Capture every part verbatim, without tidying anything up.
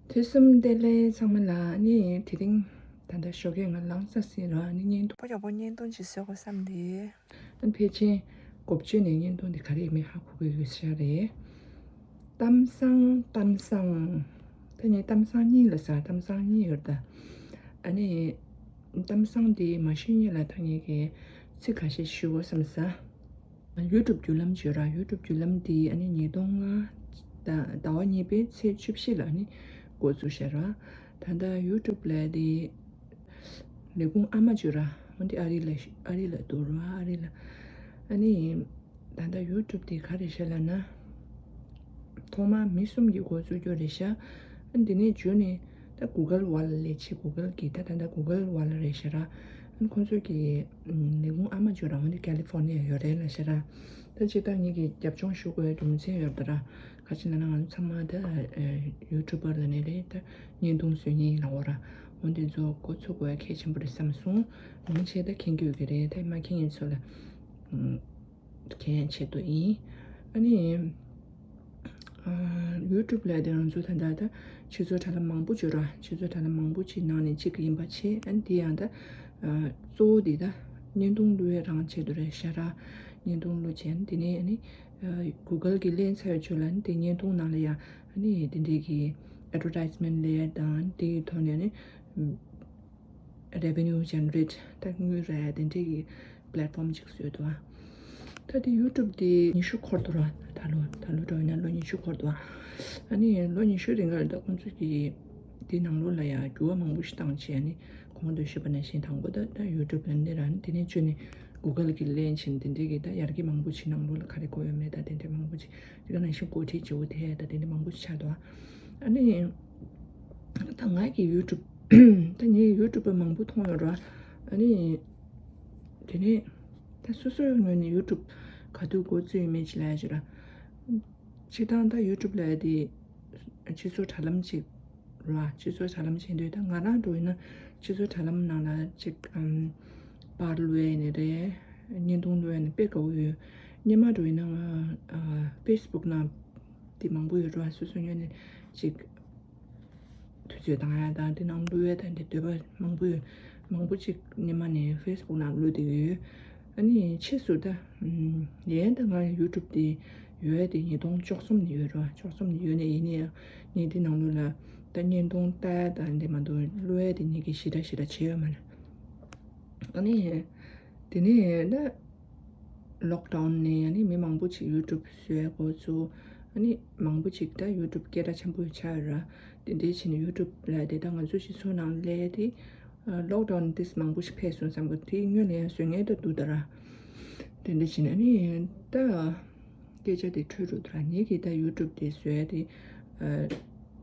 དུས་གསུམ་བདེ་ལེགས་ཚང་མ་ལ། ཨ་ནི་དེ་རིང་ད་ལྟ་ཞོགས་ཀས་ང་ལངས་ས་ཟིན་ར། ཨ་ནི་བརྙན་ཐུང་པོ་ཡག་པོ་བརྙན་ཐུང་ཅིག་བཟོ་དགོས་བསམ་སྟེ། ཨ་ནི་ཕལ་ཆེར་གོ་བཅོས་ནས་བརྙན་ཐུང་འདི་ག་རེ་ཡིན་མིན་ཧ་གོ་གི་ཡོད་ཤག་རེད། གཏམ་བཟང་། གཏམ་བཟང་། ད་ངས་གཏམ་བཟང་གཉིས་ལ་ཟ། གཏམ་བཟང་གཉིས་ཡོད་ད། ཨ་ནི་གཏམ་བཟང་འདི་མ་ཞུས་སྔོན་ལ་ད་ངས་ཀྱི་ཚིག་ཁ་ཤས་ཞུ་དགོས་བསམ་ས། ཡུ་ཊུབ་བརྒྱུད་ལམ་བརྗོད་ར། ཡུ་ཊུབ་བརྒྱུད་ལམ་འདི་ཨ་ནི་ཉིས་སྟོང་ལྔ་ཟླ་བ་གཉིས་པའི་ཚེས་བཅུ་བཞི་ལ་ཨ་ནི་འགོ་བཙུགས་ཤག་ར། ད་ལྟ་ཡུ་ཊུབ་ལ་དེ་ལས་ཁུངས་ཨ་མ་བརྗོད་ར། འོན་ཏེ་ཨ་རི་ལ། ཨ་རི་ལ་འདུག་ར། ཨ་རི་ལ། ཨ་ནི་ད་ལྟ་ཡུ་ཊུབ་དེ་ག་རེ་ཤག་ལབ་ན། ཐོག་མར་མི་གསུམ་གྱིས་འགོ་བཙུགས་རྒྱུ་རེད་ཤག། ཨ་ནི་དེ་ནས་བརྗོད་ནས་ད་གུ་གལ་ཝརལ་ལ་སླེབས་བྱས། གུ་གལ་གྱིས་ད་ད་ལྟ་གུ་གལ་ཝརལ་རེད་ཤག་ར། ཨ་ནི་ཁོང་ཚོ་གི་ལས་ཁུངས་ཨ་མ་བརྗོད་ར། འོན་ཏེ་ཀ་ལི་ཧྥོར་ནི་ཡ་ཡོད་རེད་ལབ་ཤག་ར། ད་སྤྱིར་བཏང་ངེད་ཀྱིས་རྒྱབ་ལྗོངས་ཞུ་དགོས་རྒྱུ་མཚན་ཡོད་རེད་ད་ར། ག་ཅི་ལབ་ན་ང་ཚོ་ཚང་མ་ད་ཡུ་ཊུབ་པར་ལབ་ནས་རེད། ད་བརྙན་ཐུང་བཟོ་མཁན་ཡིན་ལབ་འོ་ར། འོན་ཏེ་ཚོ་འགོ་ཚུགས་དགོས་གལ་ཆེན་པོ་རེད་བསམ་སོང་། མང་ཆེ་ད་མཁྱེན་གྱི་ཡོད་ཀྱི་རེད། ད་མ་མཁྱེན་མཁན་ཚོ་ལ་མཁྱེན་ཡ་ཆེད་དུ་ཡིན། ཨ་ནི་ཡུ་ཊུབ་ལ་དེ་ང་ཚོ་ད་ལྟ་ད་ཆུ་ཚོད་དྲ་ལམ་མང་པོ་བརྗོད་ར། ཆུ་ཚོད་དྲ་ལམ་མང་པོ་ཅིག་ནང་ནས་གཅིག་ཡིན་པ་བྱས། ཨ་ནི་དེ་ཡང་ད་གཙོ་བོ་དེ་ད་བརྙན་ཐུང་བླུག་ཡ་རང་ཆེད་དུ་རེད་ཤག་ར། བརྙན་ཐུང་བླུག་བྱས། ཨ་ནི་དེ་ནས་ཨ་ནི་གུ་གལ་གྱིས་ལེན་ཚར་བའི་ཆོད་ལ། ཨ་ནི་དེ་བརྙན་ཐུང་ནང་ལ་ཡང་ཨ་ནི་དེ་འདྲའི་གི་ཨེཌ་ཝར་ཊའིཛ་མེན་ཊི་ལེན་ཡ་དང་དེའི་ཐོག་ནས་ཨ་ནི་རེ་ཝེ་ནིའུ་ཇེ་ནེ་རེཊ། ད་དངུལ་རག་ཡ་དེ་འདྲའི་གི་པི་ལེཊ་ཕོམ་ཅིག་བཟོས་འདུག་ཨ། ད་དེ་ཡུ་ཊུབ་དེ་ཉི་ཤུ་འཁོར་འདུག་ར། ད་ལོ་ད་ལོ་འགྲོ་ཡིན་ན་ལོ་ཉི་ཤུ་འཁོར་འདུག་ཨ། ཨ་ནི་ལོ་ཉི་ཤུ་རིང་ལ་ད་ཁོང་ཚོ་གིས་དེ་ནང་ལོགས་ལ་ཡང་འགྱུར་བ་མང་པོ་ཞིག་བཏང་བྱས། ཨ་ནི་གོང་དུ་ཞུས་པ་ནང་བཞིན་དང་པོ་ད་ད་ཡུ་ཊུབ་ལ་གནོན་ར། ཨ་ནི་དེ་ནས་བྱོས་ནས་གུ་གལ་གྱིས་ལེན་བྱས་ནས་དེ་འདྲའི་གི་ད་ཡར་རྒྱས་མང་པོ་ཞིག་ནང་ལོགས་ལ་ག་རེ་དགོས་ཡོད་མེད་ད་དེ་འདྲའི་མང་པོ་ཞིག། དེ་ག་ནང་བཞིན་འགོ་ཁྲིད་བྱེད་དགོས་དེ་ད་དེ་འདྲའི་མང་པོ་ཞིག་ཆགས་འདུག་ཨ། ཨ་ནི་ད་ང་གི་ཡུ་ཊུབ་ད་ངས་ཡུ་ཊུབ་པ་མང་པོ་མཐོང་ཡོད་ར། ཨ་ནི་དེ་ནས་ད་སོ་སོའི་ངོས་ནས་ཡུ་ཊུབ་ག་དུས་འགོ་བཙུགས་ཡོད་མེད་ཅིག་ལབ་ཡ་ཅིག་ར། སྤྱིར་བཏང་ད་ཡུ་ཊུབ་ལབ་ཡ་དེ་སྤྱི་ཚོགས་དྲ་ལམ་ཅིག་ར། སྤྱི་ཚོགས་དྲ་ལམ་བྱེད་དུས་ད་ང་རང་འདྲ་བོ་ཡིན་ན་སྤྱི་ཚོགས་དྲ་ལམ་ནང་ལ་ཅིག་ཨམ། པར་བླུག་ཡ་ཡིན་ནའི་རེད། བརྙན་ཐུང་བླུག་ཡ་ཡིན་ནའི་དཔེ་དགའ་བོ་ཡོད། སྔོན་མ་འདྲ་བོ་ཡིན་ན་ང་ཨ་ཕེ་སི་བུག་ནང་དེ་མང་པོ་ཡོད་ར། སོ་སོ་ངོས་ནས་ཅིག་དུས་ཚོད་བཏང་ཡ་དང་དེ་ནང་བླུག་ཡ་དང་དེ་འདོད་པ་མང་པོ་ཡོད། མང་པོ་ཅིག་སྔོན་མ་ནས་ཕེ་སི་བུག་ནང་བླུག་བསྡད་ཡོད། ཨ་ནི་ཕྱིས་སུ་ད་ཨམ། ཡིན་ད་ང་ཡུ་ཊུབ་དེ་ཡོད་དེ་ཉིས་སྟོང་བཅུ་གསུམ་ནས་ཡོད་ར། བཅུ་གསུམ་ནས་ཡོད་ནས་ཡིན་ནའི་ངས་དེ་ནང་ལོགས་ལ་ད་བརྙན་ཐུང་ལྟ་ཡ་དང་དེ་མ་གཏོགས་བླུག་ཡ་དེ་ངས་ཀྱི་ཞེ་དྲག་ཞེ་དྲག་བྱས་ཡོད་མ་རེད། ཨ་ནི་དེ་ནས་ད་ལོག་ཌའུན་ནས་ཨ་ནི་མི་མང་པོ་ཅིག་ཡུ་ཊུབ་བཟོ་ཡ་འགོ་བཙུགས། ཨ་ནི་མང་པོ་ཅིག་ད་ཡུ་ཊུབ་སྐད་གྲགས་ཆེན་པོ་ཆགས་ཡོད་ར། དེ་འདྲའི་བྱས་ནས་ཡུ་ཊུབ་ལབ་ཡ་དེ་ད་ང་ཚོ་སྤྱི་ཚོགས་ནང་སླེབས་ཏེ་ལོག་ཌའུན་དེ་མང་པོ་ཞིག་ཕེབས་སོང་བསམ་གི། དེ་སྔོན་ལ་ཡང་བཟོ་མཁན་ད་འདུག་ད་ར། དེ་འདྲ་བྱས་ནས་ཨ་ནི་ད་སྐད་ཆ་དེ་འཕྲོས་འགྲོ་དུས་ར། ངེད་ཀྱིས་ད་ཡུ་ཊུབ་དེ་བཟོས་ཏེ། ཨ།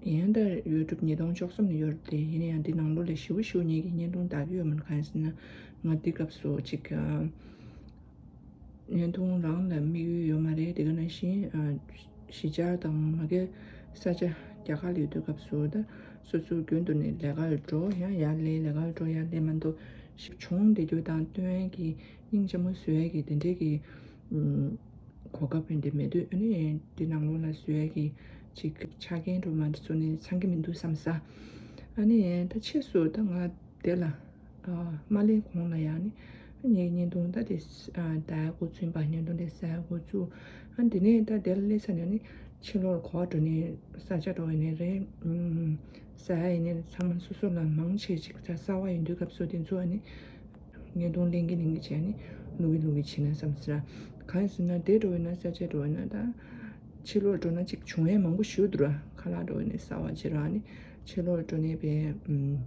ཡིན་ད་ཡུ་ཊུབ་ཉིས་སྟོང་བཅུ་གསུམ་ནས་ཡོད་རེད་དེ། ཡིན་ན་ཡང་འདི་ནང་ལོགས་ལ་ཞེ་པོ་ཞེ་པོ་ངེད་ཀྱིས་བརྙན་ཐུང་བལྟ་གི་ཡོད་མ་རེད། གང་ཡིན་ཟེར་ན་ང་འདི་སྐབས་སུ་ཅིག་ཨ། བརྙན་ཐུང་རང་ལ་དམིགས་ཡུལ་ཡོད་མ་རེད། དེ་ག་ནང་བཞིན་ཨ། གཞིས་ཆགས་དང་མ་གི་ས་ཆ་རྒྱ་གར་ལ་ཡོད་དུས་སྐབས་སུ་ད་སོ་སོ་རྒྱུན་དུ་ནས་ལས་ཀར་འགྲོ་ཡ་ཡར་སླེབས། ལས་ཀར་འགྲོ་ཡར་སླེབས་མ་གཏོགས་ཞིག་སྦྱོང་བསྡད་རྒྱུ་དང་སྟོན་ཡ་གི་སྙིང་རྗེ་མོ་བཟོ་ཡ་གི་དེ་འདྲའི་གི་ཨ། གོ་སྐབས་དེ་འདྲ་མེད་དུས། ཨ་ནི་འདི་ནང་ལོགས་ལ་བཟོ་ཡ་གི་ཅིག་ཆ་རྐྱེན་འདྲ་མ་འདྲ་བཟོ་ནས་ཚང་གི་མི་འདུག་བསམ་ས། ཨ་ནི་ད་ཕྱིས་སུ་ད་ང་དེ་ལ་ཨ། མ་སླེབས་གོང་ལ་ཡང་ནི་ངའི་བརྙན་ཐུང་ད་དེ་ཨ། ད་འགོ་ཚུགས་པ། བརྙན་ཐུང་དེ་གསར་འགོ་ཚུགས། ཨ་འདི་ནས་ད་དེ་ལ་སླེབས་ཚར་ནས་ནི་ཕྱི་ལོགས་ག་པར་འགྲོ་ནས་ས་ཆ་འགྲོ་ཡིན་ནའི་རེད། ཨུམ། ཟ་ཡ་ཡིན་ནའི་ཚང་མ་སོ་སོ་ལ་མང་ཆེ་ཅིག་ད་གསར་པ་ཡིན་དུས་སྐབས་སུ་དེ་ཚོ་ཨ་ནི། བརྙན་ཐུང་ལེན་གི་ལེན་གི་བྱས་ནས་བླུག་གི་བླུག་གི་བྱས་ན་བསམ་ཟེར། གང་ཡིན་ཟེར་ན་དེ་འགྲོ་བས་ན་ས་ཆ་འགྲོ་བས་ན་ད་ཕྱི་ལོགས་འགྲོ་ན་ཅིག་བྱུང་ཡས་མང་པོ་ཞིག་འདུག་ར། ཁ་ལག་འགྲོ་བས་ནས་ཟ་བ་བྱེད་ར་ནི་ཕྱི་ལོགས་འགྲོ་ནས་པའི་ཨུམ།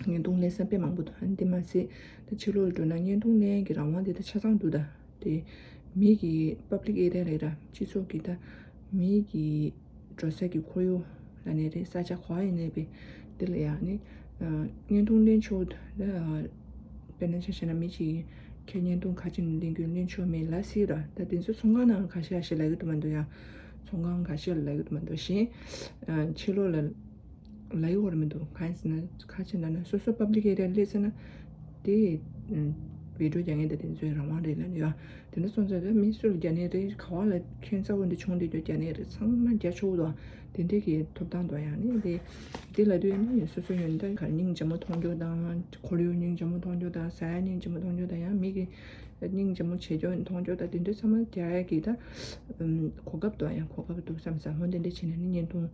བརྙན་ཐུང་ལེན་ས་དཔེ་མང་པོ་འདུག་ཨ་ནི་དེ་མ་ཟད་ད་ཕྱི་ལོགས་འགྲོ་ན་བརྙན་ཐུང་ལེན་གི་རང་དབང་དེ་ད་ཆ་ཚང་འདུག་ད་དེ་མི་གི་པབ་ལིག་ཨེ་རི་ཡ་རེད་ར། སྤྱི་ཚོགས་ཀྱི་ད་མི་གི་འགྲོ་ས་གི་ཁོར་ཡུག་ལབ་ནའི་རེད། ས་ཆ་ག་པར་ཡིན་ནའི་པའི་འདི་ལ་ཡང་ནི་ཨ། བརྙན་ཐུང་ལེན་ཆོག་ད། དཔེར་ན་ཆ་བཞག་ན་མི་གཅིག་གིས་ཁྱེད་བརྙན་ཐུང་ག་ཅི་ནས་ལེན་རྒྱུ་ལེན་ཆོག་མེད་ལབ་སྲིད་ར། ད་དེ་ཚོ་ཚོང་ཁང་ནང་ཁ་ཤས་ཁ་ཤས་ལབ་ཀྱི་འདུག་མ་གཏོགས་ཡང་ཚོང་ཁང་ཁ་ཤས་ལ་ལབ་ཀྱི་འདུག་མ་གཏོགས་གཞན་ཨ། ཕྱི་ལོགས་ལ་ལབ་ཀྱི་ཡོད་མི་འདུག་གང་ཡིན་ཟེར་ན་ཁ་ཅིག་ལབ་ན་སོ་སོ་པབ་ལིག་ཨེ་རི་ཡ་སླེབས་ཚར་ན་དེ་ཨ། བི་ཌི་ཡོ་རྒྱག་མཁན་དེ་དེ་ཚོའི་རང་དབང་རེད་ལབ་ཡོད། དེ་འདྲ་སོང་ཙང་ད་མི་སུ་ལ་རྒྱག་ནའི་རེད། ག་པ་ལ་ཁྱད་མཚར་པོ་འདི་བྱུང་བསྡད་རྒྱུ་རྒྱག་ནའི་རེད། ཚང་མ་རྒྱག་ཆོག་གི་འདུག་དེ་འདྲས་ཀྱི་ཐོབ་ཐང་འདུག་ཡང་ནི་དེ་དེ་ལ་དུས་ནི་སོ་སོ་ཡོན་ཏན་གར་སྙིང་རྗེ་མོ་མཐོང་རྒྱུ་དང་ཁོར་ཡུག་སྙིང་རྗེ་མོ་མཐོང་རྒྱུ་དང་ཟ་ཡ་སྙིང་རྗེ་མོ་མཐོང་རྒྱུ་དང་ཡང་མི་གི་སྙིང་རྗེ་མོ་བྱེད་རྒྱུ་མཐོང་རྒྱུ་དང་དེ་འདྲས་ཚང་མ་རྒྱག་ཡ་གི་ད་གོ་སྐབས་འདུག་ཡང་གོ་སྐབས་འདུག་བསམ་ས་ཧོན་དེ་འདྲས་བྱས་ནས་ནི་བརྙན་ཐུང་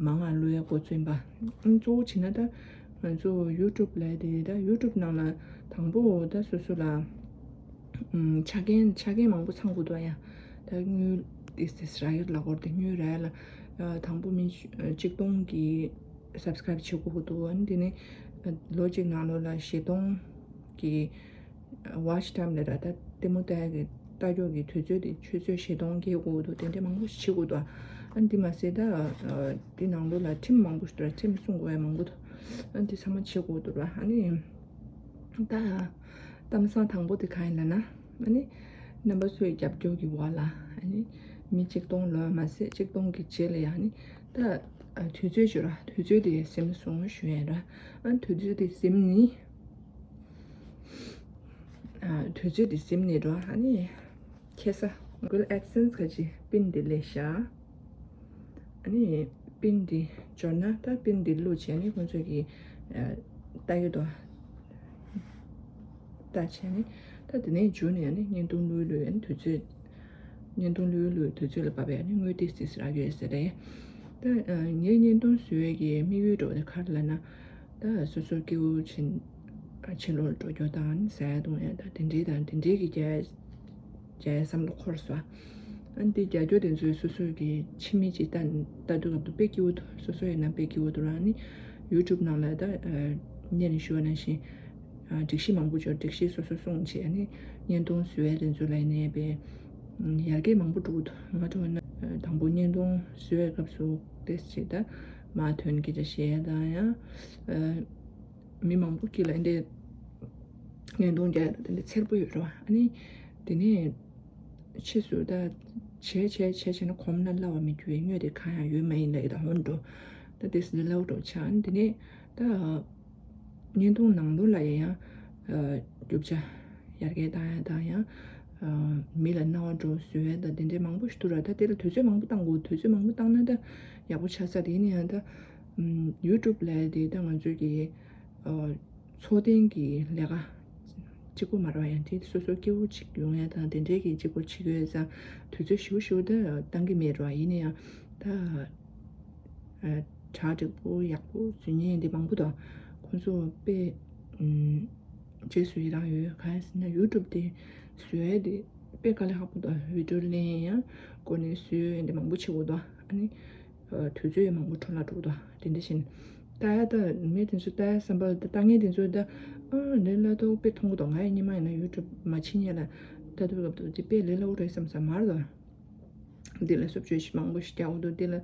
མང་ང་བླུག་ཡ་འགོ་བཙུགས་ཡིན་པ། གཙོ་བོ་བྱས་ན་ད་ང་ཚོ་ཡུ་ཊུབ་ལ་དེ་ད་ཡུ་ཊུབ་ནང་ལ་དང་པོ་ད་སོ་སོ་ལ། ཨུམ། ཆ་རྐྱེན་ཆ་རྐྱེན་མང་པོ་ཚང་དགོས་འདུག་ཡ། ད་དངུལ་ཏིས་ཏིས་རག་ཡོད་ལ་སྐོར་དེ་དངུལ་རག་ཡ་ལ། ཨ། དང་པོ་མི་ཨ་གཅིག་སྟོང་གི་སབ་སི་ཀ་རེབ་བྱེད་དགོས་ཀྱི་འདུག་ཨ་ནི་དེ་ནས་ཨ་ལོ་གཅིག་ནང་ལོགས་ལ་བཞི་སྟོང་གི་ཝ་ཆི་ཊའིམ་ལ་ར་ད་ལྟད་མོ་ལྟ་ཡ་གི་ལྟ་སྐྱོ་གི་དུས་ཚོད་དེ་ཆུ་ཚོད་བཞི་སྟོང་སྐྱེལ་དགོས་ཀྱི་འདུག་དེ་འདྲ་མང་པོ་ཞིག་བྱེད་དགོས་འདུག་ཨ་ནི་དེ་མ་ཟད་ད་ཨ་དེ་ནང་ལོགས་ལ་ཁྲིམས་མང་པོ་ཞིག་འདུག་ཁྲིམས་སྲུང་དགོས་ཡ་མང་པོ་འདུག་ཨ་ནི་དེ་ཚང་མ་བྱེད་དགོས་འདུག་ར། ཨ་ནི་ད། གཏམ་བཟང་དང་པོ་དེ་གང་ཡིན་ལབ་ན། ཨ་ནི། རྣམ་པ་ཚོའི་རྒྱབ་སྐྱོར་གྱི་འོག་ལ། ཨ་ནི། མི་གཅིག་སྟོང་ལོན་མ་ཟད་གཅིག་སྟོང་གི་རྗེས་ལ་ཡང་ནི། ད། ཨ། དུས་ཚོད་བྱོས་ར། དུས་ཚོད་དེ་ཟིན་སོང་ཞུ་ཡིན་ར། ཨ་ནི་དུས་ཚོད་དེ་ཟིན་ནི། ཨ། དུས་ཚོད་དེ་ཟིན་ནི་ར། ཨ་ནི། ཁེ་ས། གུ་གལ་ཨེཌ་སེན་སི་ག་ཅི་པིན་དེ་ལས་བཞག་ཨ་ནི་པིན་འདི་འབྱོར་ན་ད་པིན་འདི་བླུགས་བྱས་ནས་ཁོང་ཚོས་ཀྱི་ཨ་ལྟ་གི་འདུག་ལྟ་བྱས་ནས་ད་དེ་ནས་མཇུག་ནས་ཨ་ནི་བརྙན་ཐུང་བླུགས་བླུགས་ཨ་ནི་དུས་ཚོད། བརྙན་ཐུང་བླུགས་བླུགས་དུས་ཚོད་ལ་བབས་པས་ཨ་ནི་དངུལ་ཏིས་ཏིས་རག་གི་ཡོད་ཟེར་རེད། ད་ཨ་ངའི་བརྙན་ཐུང་བཟོ་བའི་གི་དམིགས་ཡུལ་འདྲ་བོ་དེ་ག་རེ་ལབ་ན། ད་སོ་སོ་སྐྱིད་པོ་བྱེད་ཕྱི་ལོགས་འགྲོ་རྒྱུ་དང་ཟ་ཡ་འཐུང་ཡ་ད་དེ་འདྲའི་དང་དེ་འདྲའི་གི་རྒྱག་རྒྱག་ཡ་བསམ་བློ་འཁོར་སོང་། ཨ་ནི་དེ་རྒྱག་རྒྱུ་དེ་ཚོའི་སོ་སོའི་གི་ཕྱི་མིག་ཅིག་ལྟ་ལྟ་དུས་སྐབས་དུ་དཔེ་སྐྱིད་པོ་འདུག་སོ་སོ་ཡིན་ན་དཔེ་སྐྱིད་པོ་འདུག་ར། ཨ་ནི་ཡུ་ཊུབ་ནང་ལ་ད་ཨ་སྔོན་ནས་ཞུས་པ་ནང་བཞིན་ཨ་སྒྲིག་གཞི་མང་པོ་འབྱོར། སྒྲིག་གཞི་སོ་སོ་སྲུང་བྱས་ཨ་ནི་བརྙན་ཐུང་བཟོ་ཡ་དེ་ཚོ་ལ་ཡིན་ནའི་དཔེ་ཡར་རྒྱས་མང་པོ་འགྲོ་གི་འདུག་ང་འདྲ་བོ་ན་དང་པོ་བརྙན་ཐུང་བཟོ་བའི་སྐབས་སུ་ཏེས་ཅིག་ད་མ་ཐོན་སྐད་ཆ་བཤད་ཡ་དང་ཡང་ཨ། མི་མང་པོ་དཀྱིལ་ལ་འདི་བརྙན་ཐུང་རྒྱག་ཡ་དེ་འདྲ་འཚེར་པོ་ཡོད་རེད་བ། ཨ་ནི་དེ་ནས་ཕྱིས་སུ་ད་བྱས་བྱས་བྱས་བྱས་ན་གོམས་ན་སླ་བ་མི་འགྱུར་བའི་དངོས་དེ་གང་ཡང་ཡོད་མ་ཡིན་ལབ་ཡོད་ད་ཧོན་འགྲོ། ད་དེ་སྲིད་སླ་བོ་འགྲོ་ཆགས། ཨ་ནི་དེ་ནས་ད་བརྙན་ཐུང་ནང་ལོགས་ལ་ཡང་ཡང་རྒྱུ་ཆ་ཡར་རྒྱས་བཏང་ཡ་དང་ཡང་མི་ལ་སྣང་བ་འགྲོ་བཟོ་ཡ་ད་དེ་འདྲའི་མང་པོ་ཞིག་འདུག་ར། ད་དེ་ལ་དུས་ཚོད་མང་པོ་བཏང་དགོས། དུས་ཚོད་མང་པོ་བཏང་ན་ད་ཡག་པོ་ཆགས་ས་དེ་ཡིན་ན་ཡང་ད། ཡུ་ཊུབ་ལབ་ཡ་དེ་ད་ང་ཚོའི་གི་ཨ་འཚོ་རྟེན་གྱི་ལས་ཀ་གཅིག་པུ་མ་རེད་བ། ཡང་དེ་སོ་སོ་སྐྱིད་པོ་ཅིག་ཡོང་ཡ་དང་དེ་འདྲའི་གི་གཅིག་པུ་བྱེད་དགོས་ཡ་ཙང་དུས་ཚོད་ཞེ་པོ་ཞེ་པོ་ད་བཏང་གི་མེད་རེད་བ། ཡིན་ན་ཡང་ད་ཨ་གྲ་འགྲིག་པོ་ཡག་པོ་བཟོ་མཁན་དེ་མང་པོ་འདུག་ཁོང་ཚོ་དཔེ་ཨམ་རྗེས་སུ་ཡི་རང་ཡོད། གང་ཡིན་ཟེར་ན་ཡུ་ཊུབ་དེ་བཟོ་ཡ་དེ་དཔེ་དཀའ་ལས་ཁག་པོ་འདུག་བི་ཌིའོ་ལེན་ཡ་ཡང་ཀོ་ནས་བཟོ་ཡ་དེ་མང་པོ་བྱེད་དགོས་འདུག་ཨ་ནི། དུས་ཚོད་མང་པོ་འཕྲོ་བརླག་འགྲོ་གི་འདུག་དེ་འདྲ་བཞིན། ལྟ་ཡ་ད་མི་དེ་ཚོ་ལྟ་ཡ་བསམ་པ་ལ་ད་ལྟ་མཁན་དེ་ཚོ་ད་ཨ་ལས་སླ་ཏོག་དཔེ་མཐོང་གི་འདུག་ང་ཡི་སྔོན་མ་ཡིན་ན་ཡུ་ཊུབ་མ་ཕྱིན་སྔོན་ལ་ལྟ་དུས་སྐབས་དུ་དེ་དཔེ་ལས་སླ་པོ་རེད་བསམ་ས་མ་རེད་དོ། འདི་ལ་བཟོ་བཅོས་ཤིག་མང་པོ་ཞིག་རྒྱག་དགོས་འདུག་འདི་ལ་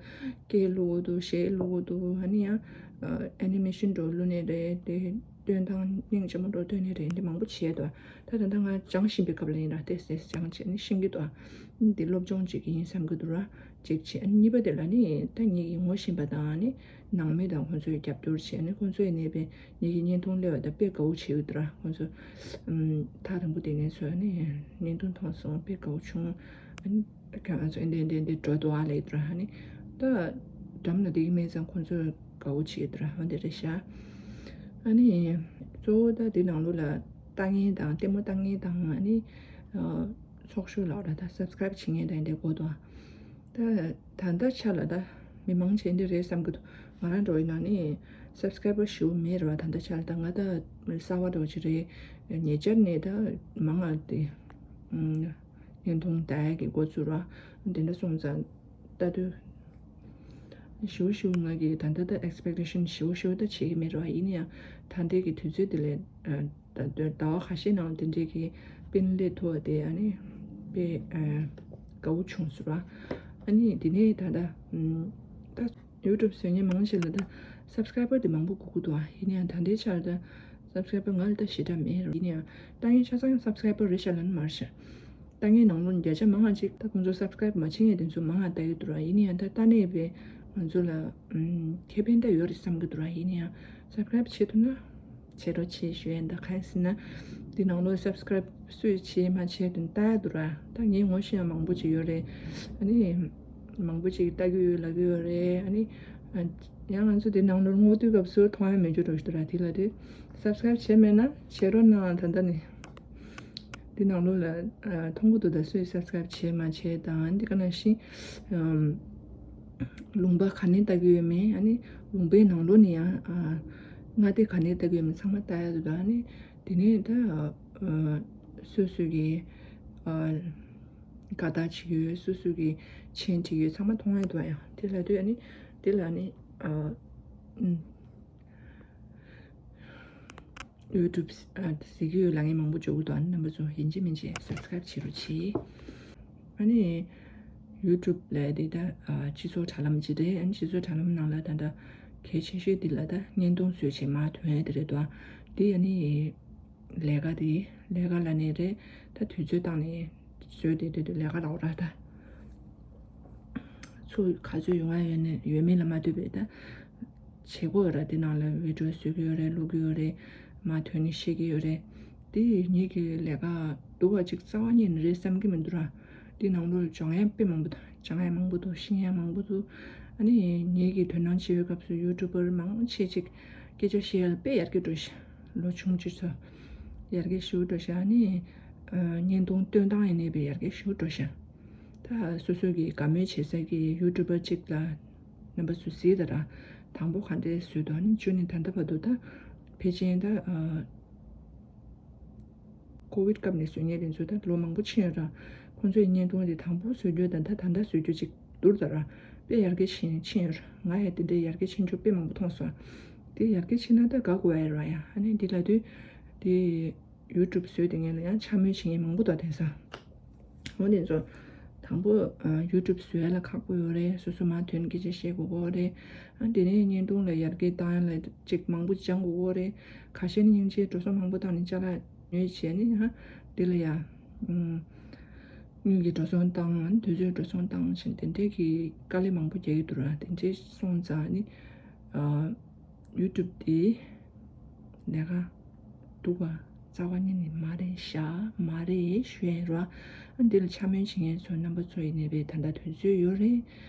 སྐད་བླུག་དགོས་འདུག་གཞས་བླུག་དགོས་འདུག་ཨ་ནི་ཡང་ཨ་ནི་མེ་ཤིན་འདྲ་བོ་བླུག་ནའི་རེད། དེ་སྟོན་སྟངས་སྙིང་རྗེ་མོ་འདྲ་བོ་སྟོན་ནའི་རེད། འདི་མང་པོ་བྱས་འདུག་ད་ད་ལྟ་ང་སྦྱང་བཞིན་པའི་སྐབས་ལ་ཡིན་ར། ཏོག་ཙམ་སྦྱང་བྱས་ནས་ཤེས་ཀྱི་འདུག་འདི་སློབ་སྦྱོང་བྱེད་ཀྱི་ཡིན་བསམ་གྱི་འདུག་ར། གཅིག་བྱས། ཨ་ནི་གཉིས་པ་དེ་ལ་ནི་ད་ངེད་ཀྱིས་ངོ་ཤེས་པ་དང་ནི་ནང་མི་དང་ཁོང་ཚོས་རྒྱབ་སྐྱོར་བྱས་ནས་ཁོང་ཚོས་ནི་དཔེ་ངེད་ཀྱི་བརྙན་ཐུང་སླེབས་པ་དང་དཔེ་དགའ་བོ་བྱེད་ཀྱི་འདུག་ར། ཁོང་ཚོ་ཨམ་ཐག་རིང་པོ་དེ་ནས་ཚོས་ནི་བརྙན་ཐུང་མཐོང་སོང་། དཔེ་དགའ་བོ་བྱུང་། ཨ་ནི་ཁྱོད་ང་ཚོ་འདི་འདི་འདི་འགྲོ་འདུག་ཨ་ལས་འདུག་ར། ཨ་ནི་ད་འགྲམ་ལ་བསྡད་ཀྱི་མེད་ཙང་ཁོང་ཚོས་དགའ་བོ་བྱེད་ཀྱི་འདུག་ར། འོ་འདི་རེད་ཤག་ཨ་ནི་གཙོ་བོ་ད་འདི་ནང་ལོགས་ལ་ལྟ་མཁན་དང་ལྟད་མོ་ལྟ་མཁན་དང་ཨ་ནི་ཚོགས་ཞུགས་ལབ་ར། ད་སབ་སི་ཀ་རེབ་བྱེད་མཁན་དང་འདི་དགོས་འདུག་ད་ད་ལྟ་ཆ་ལ་ད་མི་མང་ཆེ་འདི་རེད་བསམ་གྱི་འདུག་ང་རང་འདྲ་བོ་ཡིན་ན་ནི་སབ་སི་ཀ་རེ་བར་ཞེ་པོ་མེད་རེད་བ། ད་ལྟ་ཆ་ལ་ད་ང་ད་གསར་བ་འདྲ་བོ་ཅིག་རེད། ཉེ་ཆར་ནས་ད་མང་ང་དེ་བརྙན་ཐུང་ལྟ་ཡ་གི་འགོ་བཙུགས་ར། དེ་འདྲ་སོང་ཙང་ལྟ་དུས་ཞེ་པོ་ཞེ་པོ་ང་གི་ད་ལྟ་ད་ཨེག་སི་པེག་ཊེ་ཤན་ཞེ་པོ་ཞེ་པོ་ད་བྱེད་ཀྱི་མེད་རེད་བ། ཡིན་ན་ཡང་ད་ལྟའི་གི་དུས་ཚོད་དེ་ལས་ད་ཟླ་བ་ཁ་ཤས་ནང་དེ་འདྲའི་གི་པིན་སླེབས་ཐུབ་པ་དེ་ཨ་ནི་དཔེ་དགའ་བོ་བྱུང་སོང་ར། ཨ་ནི་དེ་ནས་ད་ལྟ་ད་ཡུ་ཊུབ་བཟོ་མཁན་མང་ཆེ་ལ་ད་སབ་སི་ཀ་རེ་བར་དེ་མང་པོ་དགོས་ཀྱི་འདུག་ཨ། ཡིན་ན་ཡང་ད་ལྟའི་ཆར་ད་སབ་སི་ཀ་རེ་བར་ང་ལ་ད་ཞེ་དྲག་མེད་ར། ཡིན་ན་ཡང་ལྟ་མཁན་ཆ་ཚང་སབ་སི་ཀ་རེ་བར་རེད་ཤག་ལབ་ན་མ་རེད་ཤག་ལྟ་མཁན་ནང་ལོགས་བརྒྱ་ཆ་མང་ང་ཅིག་ད་ཁོང་ཚོ་སབ་སི་ཀ་རེབ་མ་བྱེད་མཁན་དེ་ཚོ་མང་ང་ལྟ་གི་འདུག་ར། ཡིན་ན་ཡང་ད་ལྟ་ནས་དཔེ་ང་ཚོ་ལ་ཨམ་ཁེ་ཕན་ད་ཡོད་རེད་བསམ་གི་འདུག་ར། ཡིན་ན་ཡང་སབ་སི་ཀ་རེབ་བྱེད་ཐུབ་ན་བྱེད་རོགས་བྱེད་ཞུ་ཡ། ད་གང་ཡིན་ཟེར་ན་འདི་ནང་ལོགས་སབ་སི་ཀ་རེབ་སུས་བྱེད་མ་བྱེད་དེ་ལྟ་ཡ་འདུག་ར། ད་ངས་ངོ་ཤེས་ཡ་མང་པོ་ཅིག་ཡོད་རེད། ཨ་ནི་ མང་པོ་ཅིག་ལྟ་གི་ཡོད་ལབ་ཀྱི་ཡོད་རེད། ཨ་ནི་ཨ་ཡང་ང་ཚོ་དེ་ནང་ལོགས་སྔོག་དུས་སྐབས་སུ་མཐོང་ཡ་མེད་རྒྱུ་འགྲོ་ཞིག་འདུག་ར། དེ་ལ་དེ་སབ་སི་ཀ་རབ་བྱས་མེད་ན་བྱེད་རོགས་གནང་། ད་ལྟ་ནས་དེ་ནང་ལོགས་ལ་ཨ་མཐོང་གི་འདུག་ད་སུས་སབ་སི་ཀ་རབ་བྱས་མ་བྱས་དང་། འདི་ག་ནང་བཞིན་ཨམ་ལུང་པ་ག་ནས་ལྟ་གི་ཡོད་མེད། ཨ་ནི་ལུང་པའི་ནང་ལོགས་ནས་ཡང་ཨ་མངའ་སྡེ་ག་ནས་ལྟ་གི་ཡོད་མེད་ཚང་མ་ལྟ་ཡ་འདུག་ད་ཨ་ནི་དེ་ནས་ད་ཨ་སོ་སོ་གི་ཨ་དགའ་རྟགས་བྱེད་ཀྱི་ཡོད། སོ་སོ་གི་མཆན་བྲིས་ཡོད་ཚང་མ་མཐོང་ཡ་འདུག་ཡང་དེ་ལ་དུས་ཨ་ནི་དེ་ལ་ནི་ཨ་ཨུམ་ཡུ་ཊུབ་ཨ་ཟེར་གྱི་ཡོད་ལབ་མཁན་མང་པོ་འཇོག་གི་འདུག་ཨ་ནི་རྣམ་པ་ཚོ་ཡིན་གཅིག་མིན་གཅིག་སབ་སི་ཀ་རབ་བྱེད་རོགས་གྱིས། ཨ་ནི་ཡུ་ཊུབ་ལབ་དེ་ད་ཨ་སྤྱི་ཚོགས་དྲ་ལམ་ཅིག་རེད། ཨ་ནི་སྤྱི་ཚོགས་དྲ་ལམ་ནང་ལ་ད་ལྟ་གལ་ཆེ་ཤོས་དེ་ལ་ད་བརྙན་ཐུང་བཟོས་བྱས་མར་ཐོན་ཡ་དེ་རེད་འདུག་ཨ་དེ་ཨ་ནི། ལས་ཀ་དེ་ལས་ཀ་ལབ་ནའི་རེད། ད་དུས་ཚོད་བཏང་ནས་བཟོས་ཏེ་དེ་དུས་ལས་ཀ་ལབ་ར། ད་ཚུར་ག་ཚོད་ཡོང་ཡ་ཡོད་ནའི་ཡོད་མེད་ལ་མ་ལྟོས་པའི་ད་བྱེད་སྒོ་ཡོད་ར། དེ་ནང་ལ་བི་ཌི་ཡོ་བཟོ་གི་ཡོད་རེད། བླུག་གི་ཡོད་རེད། མར་ཐོན་ནས་བཤད་ཀྱི་ཡོད་རེད། དེ་ངེད་ཀྱི་ལས་ཀ་སྡུག་པ་ཅིག་རྩ་བ་ཉིད་ནས་རེད་བསམ་གྱི་མི་འདུག་ར། དེ་ནང་ལོགས་སྦྱང་ཡ་དཔེ་མང་པོ་འདུག་སྦྱང་ཡ་མང་པོ་འདུག་ཤེས་ཡ་མང་པོ་འདུག་ཨ་ནི་ངེད་ཀྱི་དོ་སྣང་བྱེད་པའི་སྐབས་སུ་ཡུ་ཊུབ་པར་མང་ཆེ་ཅིག་སྐད་ཆ་བཤད་ཡ་ལ་དཔེ་ཡར་རྒྱས་འགྲོ་ཤག་ལོ་ཆུང་ཆུང་ཚོ་ཡར་རྒྱས་ཞེ་པོ་འགྲོ་ཤག་ཨ་ནི་ཨ་བརྙན་ཐུང་སྟོན་སྟངས་ཡིན་ནའི་དཔེ་ཡར་རྒྱས་ཞེ་པོ་འགྲོ་ཤག་ད་སོ་སོ་གི་དགའ་མོས་བྱེད་ས་གི་ཡུ་ཊུབ་པར་གཅིག་ལ་རྣམ་པ་ཚོ་གཟིགས་དང་ར། དང་པོ་ག་འདྲས་བཟོས་འདུག་ཨ་ནི་བཅུ་ནས་ད་ལྟ་བར་དུ་ད་ཕལ་ཆེར་ད་ཨ་ཀོ་བིཌ་སྐབས་ནས་བཟོ་མཁན་དེ་ཚོ་ད་ལོ་མང་པོ་ཕྱིན་ཡོད་ར། ཁོང་ཚོའི་བརྙན་ཐུང་དེ་དང་པོ་བཟོ་རྒྱུ་དང་ད་ད་ལྟ་བཟོ་རྒྱུ་ཅིག་བསྡུར་ད་ར། དཔེ་ཡར་རྒྱས་ཕྱིན་ཕྱིན་ཡོད་ར། ང་ཡང་དེ་འདྲའི་ཡར་རྒྱས་ཕྱིན་རྒྱུ་དཔེ་མང་པོ་མཐོང་སོང་། དེ་ཡར་རྒྱས་ཕྱིན་ན་ད་དགའ་དགོས་ཡ་ར་ཡ། ཨ་ནི་འདི་ལ་དུས་དེ་ཡུ་ཊུབ་བཟོས་དེ་ངན་ལ་ཡང་འཕྱ་སྨོད་བྱེད་མཁན་མང་པོ་འདུག་དེང་སང་། འོ་དེ་ཚོ་དང་པོ་ཡུ་ཊུབ་བཟོ་ཡ་ལ་ཁག་པོ་ཡོད་རེད། སོ་སོ་མར་ཐོན་སྐད་ཆ་བཤད་དགོས་ཀྱི་རེད། ཨ་དེ་ནས་བརྙན་ཐུང་ལ་ཡར་རྒྱས་བཏང་ཡ་ལ་ཅིག་མང་པོ་སྦྱང་དགོས་ཀྱི་རེད། ཁ་ཤས་ནི་སྙིང་རྗེ་འགྲོ་སོང་མང་པོ་བཏང་ནས་ཅ་ལག་ཉོས་བྱས་ནི་ཧ་དེ་ལ་ཡ་དངུལ་གྱི་འགྲོ་སོང་བཏང་། དུས་ཚོད་འགྲོ་སོང་བཏང་བྱས་དེ་འདྲས་ཀྱི་དཀའ་ལས་མང་པོ་རྒྱག་གི་འདུག་ར། དེ་འདྲས་སོང་ཙང་ནི་ཡུ་ཊུབ་དེ་ལས་ཀ་སྡུག་པ་རྩ་བ་ཉིད་ནས་མ་རེད་ཤག་མ་རེད་ཞུ་ཡ་ཡིན་ར། ཨ་འདི་ལ་འཕྱ་སྨོད་བྱེད་མཁན་ཚོ་རྣམ་པ་ཚོ་ཡིན་ནའི་རེད། ད་ལྟ་དུས་ཚོད་ཡོད་རེད།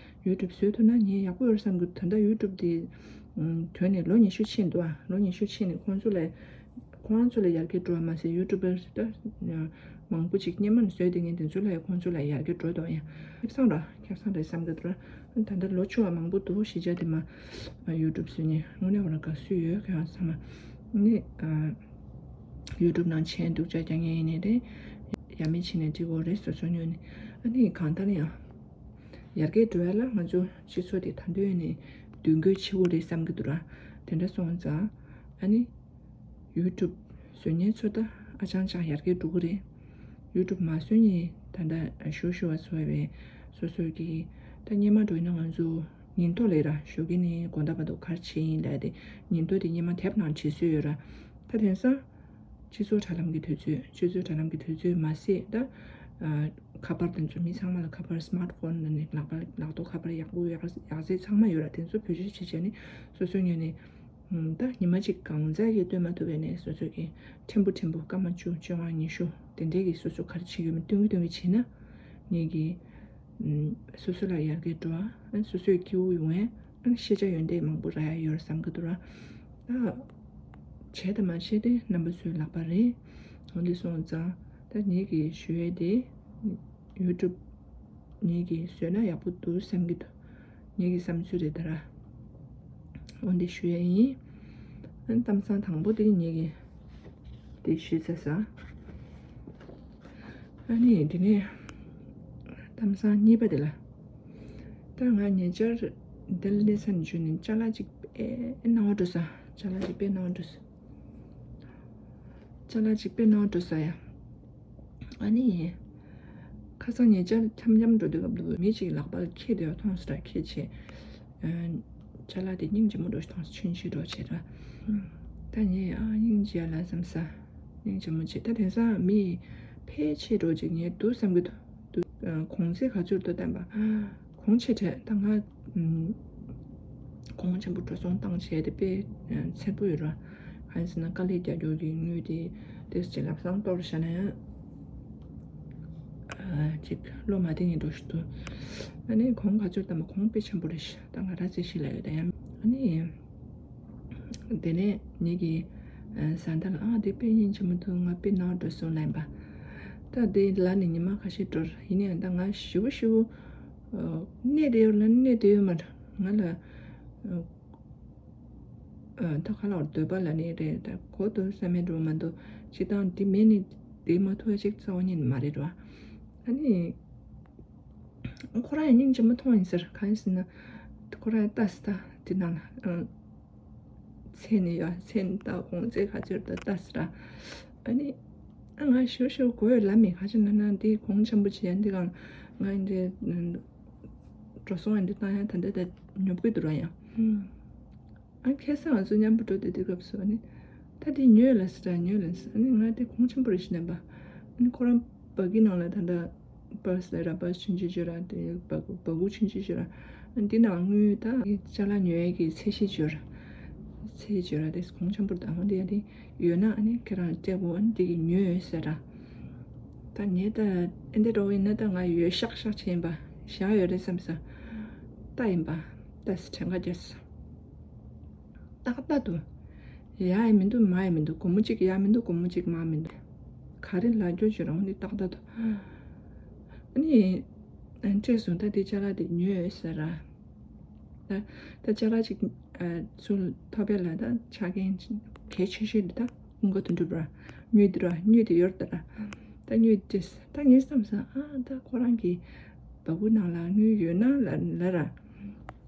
ཡུ་ཊུབ་བཟོས་ཐུབ་ན་ངས་ཡག་པོ་ཡོད་བསམ་གི། ད་ལྟ་ཡུ་ཊུབ་དེ་ཐོན་ནས་ལོ་ཉི་ཤུ་ཕྱིན་འདུག་ཨ་ལོ་ཉི་ཤུ་ཕྱིན་ནས་ཁོང་ཚོ་ལ་ཁོང་ཚོ་ལ་ཡར་རྒྱས་འགྲོ་བ་མ་ཟད་ཡུ་ཊུབ་པར་ད་མང་པོ་ཅིག་སྔོན་མ་ནས་བཟོས་བསྡད་མཁན་དེ་ཚོ་ལ་ཡང་ཁོང་ཚོ་ལ་ཡར་རྒྱས་འགྲོ་འདུག་ཡང་ཁེ་བཟང་ར་ཁེ་བཟང་རེད་བསམ་གི་འདུག་ར། ད་ལྟ་ལོ་ཆུང་བ་མང་པོ་འདུག་གཞིས་ཆགས་དེ་མ་ཡུ་ཊུབ་བཟོས་ནས་དངོས་གནས་ཁོ་རང་དགའ་བསུ་ཡོད། ཁྱེད་རང་ཚང་མ་ནི་ཡུ་ཊུབ་ནང་མཆན་སྡུག་ཅག་རྒྱག་མཁན་ཡིན་ནའི་རེད། ཡ་མེད་བྱས་ནས་འབྲི་དགོས་རེད། སོ་སོ་ཉོས་ནས་ཨ་ནི་གང་ལྟར་ཡང་ཡར་རྒྱས་འགྲོ་ཡ་ལ་ང་ཚོ་སྤྱི་ཚོགས་དེ་ད་དུང་ནས་མདུན་སྐྱོད་བྱེད་དགོས་རེད་བསམ་གི་འདུག་ར། དེ་འདྲ་སོང་ཙང་ཨ་ནི། ཡུ་ཊུབ་བཟོ་མཁན་ཚོ་ད་ཨ་ཅང་ཅང་ཡར་རྒྱས་འགྲོ་གི་རེད། ཡུ་ཊུབ་མ་བཟོ་མཁན་ད་ལྟ་ཞུ་ཞུ་བ་བཟོ་བའི་སོ་སོ་གི་ད་སྔོན་མ་འགྲོ་ཡིན་ན་ང་ཚོ་ཉིན་ཐོ་ལས་ར་ཞོགས་ཀས་ནས་དགོང་དག་བར་དུ་ག་རེ་བྱས་ཡིན་ལབ་དེ་ཉིན་ཐོ་དེ་སྔོན་མ་དེབ་ནང་བྲིས་སྲོལ་ཡོད་ར། ད་དེང་སང་སྤྱི་ཚོགས་དྲ་ལམ་གྱི་དུས་ཚོད་སྤྱི་ཚོགས་དྲ་ལམ་གྱི་དུས་ཚོད་མ་ཟད་ད་ཁ་པར་དེ་ཚོ་མི་ཚང་མ་ལ་ཁ་པར་སི་མཱར་ཊི་ཕོན་ནས་ལག་པ་ལག་ཐོག་ཁ་པར་ཡག་པོ་ཡག་ཡག་རྫས་ཚང་མ་ཡོད་ར། དེ་ཚོ་བེད་སྤྱོད་བྱེད་བྱས་ནས་སོ་སོའི་ངོས་ནས། ད་ཉི་མ་གཅིག་གང་ཙམ་གྱི་སྟོན་མ་ཐུབ་པ་ནས་སོ་སོ་གི་ཕྲན་བུ་ཕྲན་བུ་སྐར་མ་བཅུ་བཅོ་ལྔ་ཉི་ཤུ་དེ་འདྲའི་གི་སོ་སོ་ག་རེ་བྱེད་ཀྱི་ཡོད་མེད་སྟོན་གི་སྟོན་གི་བྱས་ན་ངེད་ཀྱི་སོ་སོ་ལ་ཡར་རྒྱས་འགྲོ་བ། སོ་སོའི་སྐྱིད་པོ་ཡོང་བའི་ཤེས་བྱ་ཡོན་ཏན་མང་པོ་རག་ཡ་ཡོད་བསམ་གི་འདུག་ར། ད་བྱས་དང་མ་བྱས་དེ་རྣམ་པ་ཚོའི་ལག་པ་རེད། འོ་འདི་སོང་ཙང་ད་ངེད་ཀྱི་ཞུ་ཡས་དེ་ཡུ་ཊུབ་ངེད་ཀྱི་བཟོས་ན་ཡག་པོ་འདུག་བསམ་གི་འདུག་ངེད་ཀྱི་བསམ་ཚུལ་རེད་ད་ར། འོ་འདི་ཞུ་ཡས་ཡིན། ཨ་ནི་གཏམ་བཟང་དང་པོ་དེ་ངེད་ཀྱི་དེ་ཞུས་ཚར་སོང་། ཨ་ནི་དེ་ནས་གཏམ་བཟང་གཉིས་པ་དེ་ལ། ད་ང་ཉེ་ཆར་ལྡི་ལི་ནས་ས་འཇུ་ནས་ཅ་ལག་ཅིག་ཨེ་སྣང་བ་འགྲོ་སོང་། ཅ་ལག་ཅིག་དཔེ་སྣང་བ་འགྲོ་སོང་། ཅ་ལག་ཅིག་དཔེ་སྣང་བ་འགྲོ་སོང་ཡ། ཨ་ནི། ཁ་སང་ཉེ་ཆར་འཆམ་འཆམ་འགྲོ་དུས་སྐབས་དུ་མི་གཅིག་ལག་པ་ལ་ཁྱེར་དེ་མཐོང་སོང་ར། ཁྱེར་བྱས། ཅ་ལག་དེ་སྙིང་རྗེ་མོ་འགྲོ་ཞིག་མཐོང་སོང་། ཆུན་ཆུན་འགྲོ་བྱས་ར། ད་ངས་ཨ་སྙིང་རྗེ་ལ་བསམ་ས། སྙིང་རྗེ་མོ་བྱས། ད་དེང་སང་མི་ཕལ་ཆེར་འགྲོ་ཅིག་ངས་འདུག་བསམ་གི་འདུག་གོང་ཚད་ག་ཚོད་འདུག་བསྟན་པ། གོང་ཆེ་གྲས་ད་ང་གོང་ཆེན་པོ་འགྲོ་སོང་བཏང་བྱས་དེ་དཔེ་འཚེར་པོ་ཡོད་ར། གང་ཡིན་ཟེར་ན་དཀའ་ལས་རྒྱག་རྒྱུ་གི་དངུལ་དེ་ཏོག་ཙམ་ལམ་སང་གཏོར་བཞག་ན་ཡང་ ཅིག་བློ་མ་བདེ་ཉིན་འགྲོ་ཞིག་འདུག་ཨ་ནི་གོང་ག་ཚོད་བཏང་བ་གོང་དཔེ་ཆེན་པོ་རེད་ཤག་ད་ང་རང་ཚེ་ཤི་ལ་ཡོད་ད་ཡང་། ཨ་ནི་དེ་ནས་ངེད་ཀྱི་བཟའ་ཟླ་ལ་ཨ་དེ་དཔེ་སྙིང་རྗེ་མོ་འདུག་ང་དཔེ་ནང་འགྲོ་སོང་ལབ་ཡིན་པ། ད་དེ་ལ་ནི་ཉི་མ་ཁ་ཤས་འགྲོ་ཡིན་ནའང་ད་ང་ཞེ་པོ་ཞེ་པོ་གནས་དེ་ཡོད་ལ་གནས་དེ་ཡོད་མ་རེད་ང་ལ། ད་ཁ་ལག་འདོད་པ་ལ་ནི་རེད་ད་གོ་དུ་བསམ་མེད་འགྲོ་མ་འདུག་ཅི་དང་འདི་མེད་ནི་དེ་མ་ཐུག་ཅིག་རྩ་བ་ཉིད་མ་རེད་ར། ཨ་ནི་ཁོ་རང་ཡང་སྙིང་རྗེ་མོ་མཐོང་ཡིན་ཟེར་གང་ཡིན་ཟེར་ན་ཁོ་རང་ཡང་ལྟ་སི་ད་དེ་ནང་ལ་ཚེ་ནི་ཡ་ཚེ་ནི་ད་གོང་ཚེ་ག་ཚོད་ད་ལྟ་སི་ར། ཨ་ནི་ཨ་ང་ཞུ་ཞུ་གོ་ཡོད་ལ་མི་ག་ཅི་ན་ན་འདི་གོང་ཆེན་པོ་བྱེད་ཡ་འདི་གང་ང་འདི་འགྲོ་སོང་ཡ་འདི་བཏང་ཡ་ད་འདི་ད་ཉོབ་གི་འདུག་ར་ཡང་། ཨ་ཁ་སང་ང་ཚོ་མཉམ་པོ་འགྲོ་དེ་དུས་སྐབས་སུ་ཨ་ནི་ད་དེ་ཉོས་ལ་སི་ད་ཉོས་ལ་སི་ཨ་ནི་ང་དེ་གོང་ཆེན་པོ་རེ་ཞིག་ནས་པ་ཨ་ནི་ཁོ་རང་བ་གི་ནང་ལ་ད་ལྟ་པར་སི་ལ་ར་པར་སི་ཆུང་ཆུང་ཅིག་ར་དེ་བ་གུ་བ་གུ་ཆུང་ཆུང་ཅིག་ར་ཨ་ནི་དེ་ནང་དངུལ་ད་ཅ་ལག་ཉོ་ཡས་ཀྱི་ཚད་གཞི་ཅིག་ར་ཚད་གཞི་ཅིག་ར་དེ་གོང་ཆེན་པོ་ད་ཧོ་དེ་ཡ་དེ་ཡོད་ན་ཨ་ནི་ཁྱེད་རང་སྤྲད་དགོས་ཨ་ནི་དེ་གི་ཉོས་ཡོད་ཟེར་ར། ད་ངས་ད་ཨེ་འདྲ་འགྲོ་བ་ཡིན་ན་ད་ང་ཡོད་ཤག་ཤག་བྱས་ཡིན་པ་བཞག་ཡོད་རེད་བསམ་ས་ད་ཡིན་པ་ད་སི་དྲན་ག་རྒྱས། ཏག་ཏག་ཏུ། ཡ་ཡི་མི་འདུག་མ་ཡི་མི་འདུག་སྒོར་མོ་གཅིག་ཡ་མི་འདུག་སྒོར་མོ་གཅིག་མ་མི་འདུག་ག་རེ་ལབ་རྒྱུ་ཞིག་རང་ནི་ཏག་ཏག་ཏུ། ཨ་ནི། ཨ་བཀྲས་སོང་ད་དེ་ཅ་ལག་དེ་ཉོས་ཟེར་ར། ད་ད་ཅ་ལག་ཅིག་ཨ་ཚུར་ཐོབ་པ་ལ་ད་ཆ་རྐྱེན་གལ་ཆེ་ཤོས་འདི་ད་ཀུན་དགའ་དོན་གྲུབ་ར། དངུལ་འདི་ར་དངུལ་དེ་ཡོད་ད་ར། ད་དངུལ་བཀྲས་ད་ངས་བསམ་སོང་ཨ་ད་ཁོ་རང་གི་བ་སྤུ་ནང་ལ་དངུལ་ཡོད་ན་ལ་ལ་ར།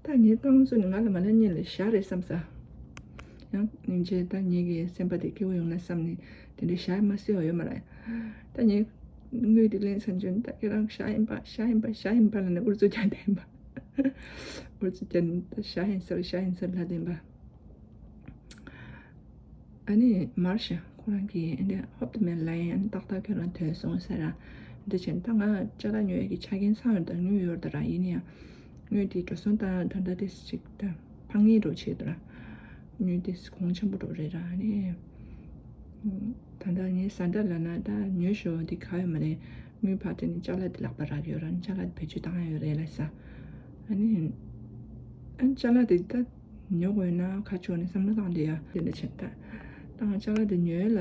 ད་ངའི་རྐང་བཙུགས་ནས་ང་ལ་མ་ལ་གཉིས་ལ་བཞག་རེད་བསམ་ས། ཡང་སྙིང་རྗེ་ད་ངེད་ཀྱི་སེམས་པ་དེ་སྐྱིད་པོ་ཡོང་ན་བསམ་ནས་དེ་འདྲའི་བཞག་མ་སྲིད་པ་ཡོད་མ་རེད། ད་ངས་དངུལ་དེ་ལེན་ཚར་རྗེས་ད་ཁྱེད་རང་བཞག་ཡིན་པ་བཞག་ཡིན་པ་བཞག་ཡིན་པ་ལ་ནས་ཨུ་ཚུགས་རྒྱག་བསྡད་ཡིན་པ། ཨུ་ཚུགས་རྒྱག་ནས་ད་བཞག་ཡིན་ཟེར་བཞག་ཡིན་ཟེར་ལབ་བསྡད་ཡིན་པ། ཨ་ནི་མར་ཤ་ཁོ་རང་གིས་ཨ་ནི་ཧོབ་ཏེ་མེད་ལ་ཡིན་ཨ་ནི་ཏག་ཏག་ཁྱོད་རང་ཐོན་སོང་ཟེར་ར། འདི་བྱས་ད་ང་ཅ་ལག་ཉོ་ཡས་ཀྱི་ཆ་རྐྱེན་ཚང་ཡོད་ད་དངུལ་ཡོད་ད་ར་ཡིན་ཡང་། དངུལ་དེ་འགྲོ་སོང་བཏང་ད་ལྟ་དེ་ཅིག་ད་ཕངས་ངེས་འགྲོ་བྱེད་ད་ར། དངུལ་དེ་གོང་ཆེན་པོ་འགྲོ་རེད་ར་ཨ་ནི། ད་ལྟ་ངའི་བཟའ་ཟླ་ལ་ན་ད་ཉོ་ཞོ་དེ་ག་ཡོད་མ་རེད། དངུལ་ཕར་སྤྲད་ནས་ཅ་ལག་དེ་ལག་པ་རག་ཡོད་ར་ཅ་ལག་དེ་བེད་སྤྱོད་བཏང་ཡ་ཡོད་རེད་ལ་ས། ཨ་ནི། ཨ་ཅ་ལག་དེ་ད། ཉོ་དགོས་ན་ཁ་ཕྱོགས་ནས་བསམ་བློ་བཏང་བསྡད་ཡ་དེ་འདྲ་བྱས་ད། ད་ང་ཅ་ལག་དེ་ཉོས་ལ།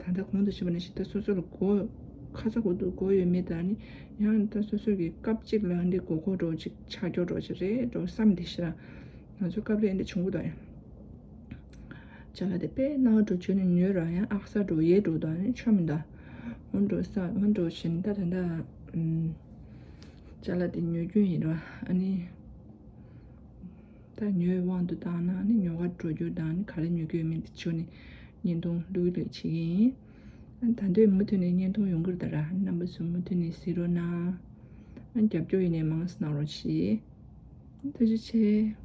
ད་ལྟ་གོང་དུ་ཞུས་པ་ནང་བཞིན་ད་སོ་སོ་ལ་དགོས། ཁ་ཚ་དགོས་གཏུགས་དགོས་ཡོད་མེད་དང་ནི། ཡང་ད་སོ་སོ་གི་སྐབས་གཅིག་ལ་འདི་དགོས་མཁོ་འགྲོ་ཅིག་ཆགས་སྐྱོ་འགྲོ་ཅིག་རེད་འགྲོ་བསམ་བསྡད་ཤི་ར། ང་ཚོ་སྐབས་རེ་འདི་བྱུང་གི་འདུག་ཡ། ཅ་ལག་དེ་དཔེ་ནང་འགྲོ་བྱོས་ནས་ཉོས་ར་ཡང་ཨག་ས་འགྲོ་ཡས་འགྲོ་དང་ནི་ཆོ་མི་འདའ། འོན་འགྲོ་ས་འོན་འགྲོ་བཞིན་ད་ད་ད། ཅ་ལག་དེ་ཉོ་རྒྱུ་ཡིན་ར་ཨ་ནི། ད་ཉོའི་དབང་དུ་བཏང་ན་ནི་ཉོ་གར་འགྲོ་རྒྱུ་དང་ནི་ག་རེ་ཉོ་རྒྱུ་ཡོད་མེད་དེ་ཆོ་ནི་བརྙན་ཐུང་བླུག་བླུག་བྱེད་ཀྱི་ཡིན། ད་འདོད་མུ་མཐུད་ནས་བརྙན་ཐུང་ཡོང་གི་རེད་ད་ར་རྣམ་པ་ཚོ་མུ་མཐུད་ནས་གཟིགས་རོགས་གནང་། རྒྱབ་སྐྱོར་ཡིན་ནས་མང་ཙམ་གནང་རོགས་གྱིས། ཐུགས་རྗེ་ཆེ།